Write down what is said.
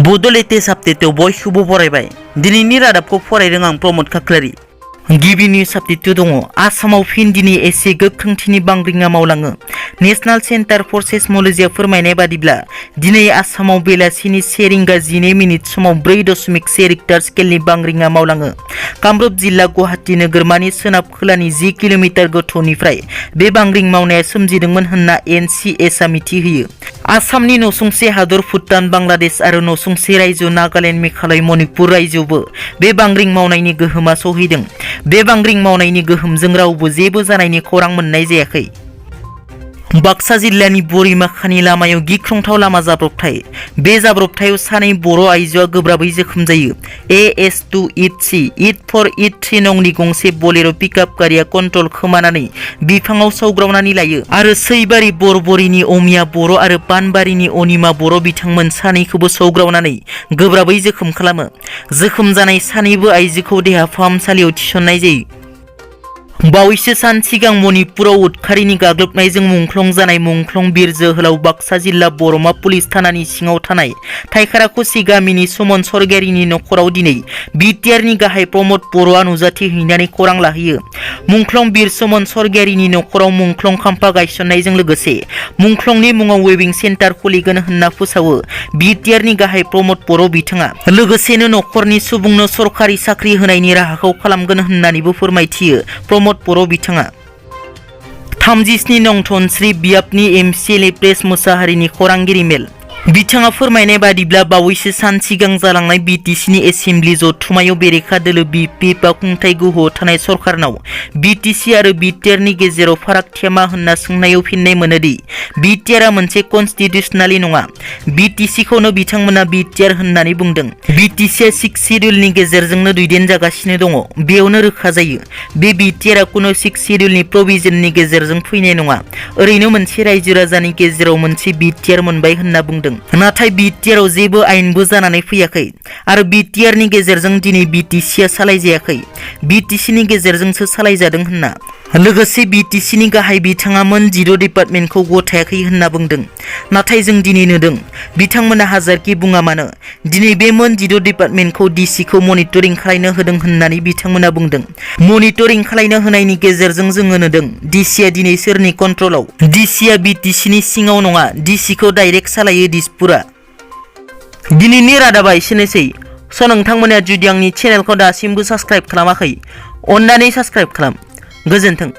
Bodo latest update बयखौबो बरायबाय। दिनैनि रादाबखौ फरायदों आं प्रमोद खाख्लारि। गिबि निउज आपडेट दङ। आसामाव फिन दिनै एसे गोख्रोंथिनि बांग्रिङा मावलाङो। नेशनेल सेन्टार फर सेस्मोलजिया फोरमायनाय बादिब्ला दिनै आसामाव बेलासिनि 1:12 समाव 4.1 रिक्टार स्केलनि बांग्रिङा मावलाङो। कामरुप जिल्ला गुवाहाटी नोगोरमानि सोनाब खोलानि 10 किल'मिटार गोथौनिफ्राय बे बांग्रिं मावनाया सोमजिदोंमोन होनना NCSआ मिथिहोयो। आसामनि नसुंसे हादर भुटान, बांलादेश आरो नसुंसे रायजो नागालेन्ड, मेघालय, मणिपुर रायजोआवबो बे बांग्रिं मावनायनि गोहोमा सौहैदों। बे बांग्रिं मावनायनि गोहोमजों रावबो जेबो जानायनि खौरां मोननाय जायाखै। बाक्सा जिल्लानि बोरिमाखानि लामायाव गिख्रंथाव लामा जाब्रबथाय। बे जाब्रबथायाव सानै बर' आइजोआ गोब्राबै जोखोम जायो। AS283 नंनि गंसे बोलेर' पिकआप गारिया कन्ट्रल खोमानानै बिफाङाव सौग्रावनानै लायो आरो सैबारि बरबरिनि अमिया बर' आरो पानबारिनि अनिमा बर' बिथांमोन सानैखौबो सौग्रावनानै गोब्राबै जोखोम खालामो। जोखोम जानाय सानैबो आइजोखौ देहा फाहामसालियाव थिसननाय जायो। बावैसो सान सिगां मणिपुराव उदखारिनि गाग्लोबनायजों मुंख्लं जानाय मुंख्लं बिर जोहोलाव बाक्सा जिल्ला बरमा पुलिस थानानि सिङाव थानाय थाइखाराखुसि गामिनि सुमन सरगियारिनि नखराव दिनै BTR नि गाहाय प्रमोद बर'आ नुजाथिहैनानै खौरां लाहैयो। मुंख्लं बिर सुमन सरगियारिनि नखराव मुंख्लं खाम्फा गायसननायजों लोगोसे मुंख्लंनि मुङाव वेबिं सेन्टार खुलिगोन होनना फोसावो BTR नि गाहाय प्रमोद बर' बिथाङा। लोगोसेनो नखरनि सुबुंनो सरखारि साख्रि होनायनि राहाखौ खालामगोन होननानैबो फोरमायथियो प्रमोद बर' बिथाङा। 37 नं धनस्री बियाबनि MCLA प्रेस मोसाहारिनि खौरांगिरि मेल। बिथाङा फोरमायनाय बादिब्ला बावैसो सान सिगां जालांनाय BTC नि एसेम्बलि जथुमायाव बेरेखा दोलो BP बा खुंथाय गोहोआव थानाय सरकारनाव BTC आरो BTR नि गेजेराव फारागथिया मा होनना सोंनायाव फिननाय मोनोदि BTR आ मोनसे कन्स्टिट्युशनालि नङा। BTC खौनो बिथांमोना BTR होननानै बुंदों। BTC आ 6 शिड्युलनि गेजेरजोंनो दैदेनजागासिनो दङ। बेयावनो रोखा जायो बे BTR आ कुनु 6 शिड्युलनि प्रभिजननि गेजेरजों फैनाय नङा। ओरैनो मोनसे रायजो राजानि गेजेराव मोनसे BTR मोनबाय होनना बुंदों। नाथाय BTR आव जेबो आयेनबो जानानै फैयाखै आरो BTR नि गेजेरजों दिनै BTC आ सालायजायाखै। BTC नि गेजेरजोंसो सालायजादों होनना। लोगोसे BTC नि गाहाय बिथाङा मोन 10 डिपार्टमेन्टखौ गथायाखै होनना बुंदों। नाथाय जों दिनै नुदों बिथांमोना हाजारखि बुङा मानो दिनै बे मोन 10 डिपार्टमेन्टखौ DC खौ मनिटरिं खालायनो होदों होननानै बिथांमोना बुंदों। मनिटरिं खालायनो होनायनि गेजेरजों जोङो नुदों DC आ दिनै सोरनि कन्ट्रलाव। DC आ BTC नि सिङाव नङा। DC खौ डाइरेक्ट सालायो दिसपुरा। दिनैनि रादाबा एसेनोसै। नोंथांमोना जुदि आंनि चेनेलखौ दासिमबो साबस्क्राइब खालामाखै अन्नानै साबस्क्राइब खालाम। गोजोन्थों।